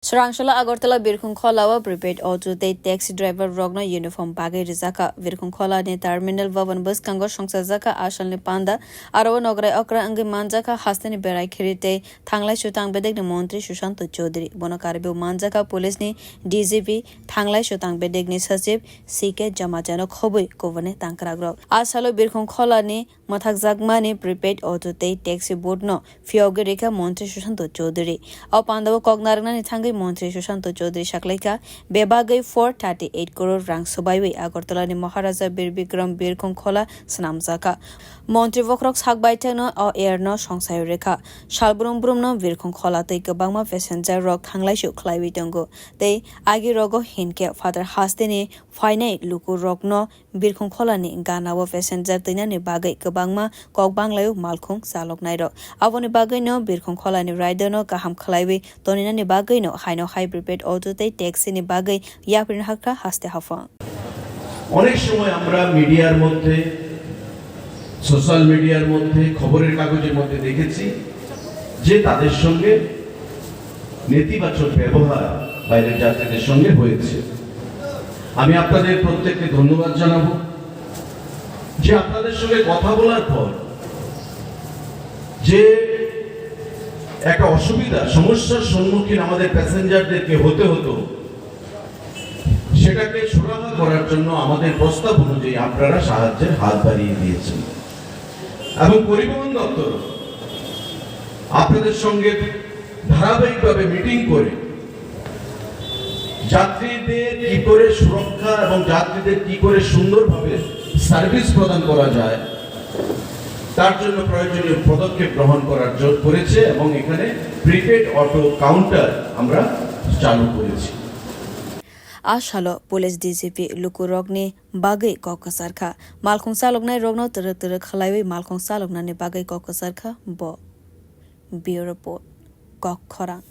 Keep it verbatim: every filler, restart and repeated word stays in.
Chwrangsolo Agartala Birkhung Khola o prepaid auto tei taxi driver rokno uniform bagwi rijak kha. Birkhung Khola ni terminal bhavan bwskango songchajakha a salni panda, aro o nograi okra wngwi manjakha hasteni berai khiri tei thanglai chutang bedekni montri Sushanta Chowdhury. Bono karwi bo manjakha police ni D G P, thanglai chutang bedekni sachib C K Jamajano khobwi kubuni tangkrakrok. A salo Birkhung Khola ni mwthakjakmani prepaid auto tei taxi board no phiyogwi rikha montri Sushanta Chowdhury. O pandao kok narwknani thangwi montri Sushanta Chowdhury saklaikha, bebagwi four thirty eight crore rang swbaiwi Agartala ni Maharaja Bir Bikram Birkhung Khola swnamjakha. Montri bokhorok sak baithangno o air no songsaio rikha. Salbrum brumno Birkhung Khola tei kwbangma passenger rok thanglaisu khlaiwi tongo. Tei agi rogo hinkhe phatar hasteni phainai luku rokno Birkhung Kholani ganao passenger twinani bagwi kwbangma kok banglaio malkhung chaloknairok. Aboni bagwino Birkhung Kholani rider no kaham khlaiwi toninani bagwino haino hai prepaid auto tei taxi ni bagwi yapri hakha haste haphang. অনেক সময় আমরা মিডিয়ার মধ্যে, সোশ্যাল মিডিয়ার মধ্যে, খবরের কাগজের মধ্যে দেখেছি যে তাদের সঙ্গে নেতিবাচক ব্যবহার বাইরের যাত্রীদের সঙ্গে হয়েছে। আমি আপনাদের প্রত্যেককে ধন্যবাদ জানাবো যে আপনাদের সঙ্গে কথা বলার পর যে একটা অসুবিধা, সমস্যার সম্মুখীন আমাদের প্যাসেঞ্জারদেরকে হতে হতো, সেটাকে সুরাহা করার জন্য আমাদের প্রস্তাব অনুযায়ী আপনারা সাহায্যের হাত বাড়িয়ে দিয়েছেন। এবং পরিবহন দপ্তর আপনাদের সঙ্গে ধারাবাহিকভাবে মিটিং করে যাত্রীদের কি করে সুরক্ষা এবং যাত্রীদের কি করে সুন্দরভাবে সার্ভিস প্রদান করা যায়, তার জন্য প্রয়োজনীয় পদক্ষেপ গ্রহণ করার জোর করেছে এবং এখানে প্রিপেড অটো কাউন্টার আমরা চালু করেছি। A salo police D G P lukurokni bagwi kok kwchar kha. Malkhung chaloknai rokno twrwk twrwk khlaiwi malkhung chaloknani bagwi kok kwchar kha bo. Bureau Report, Kok Khorang.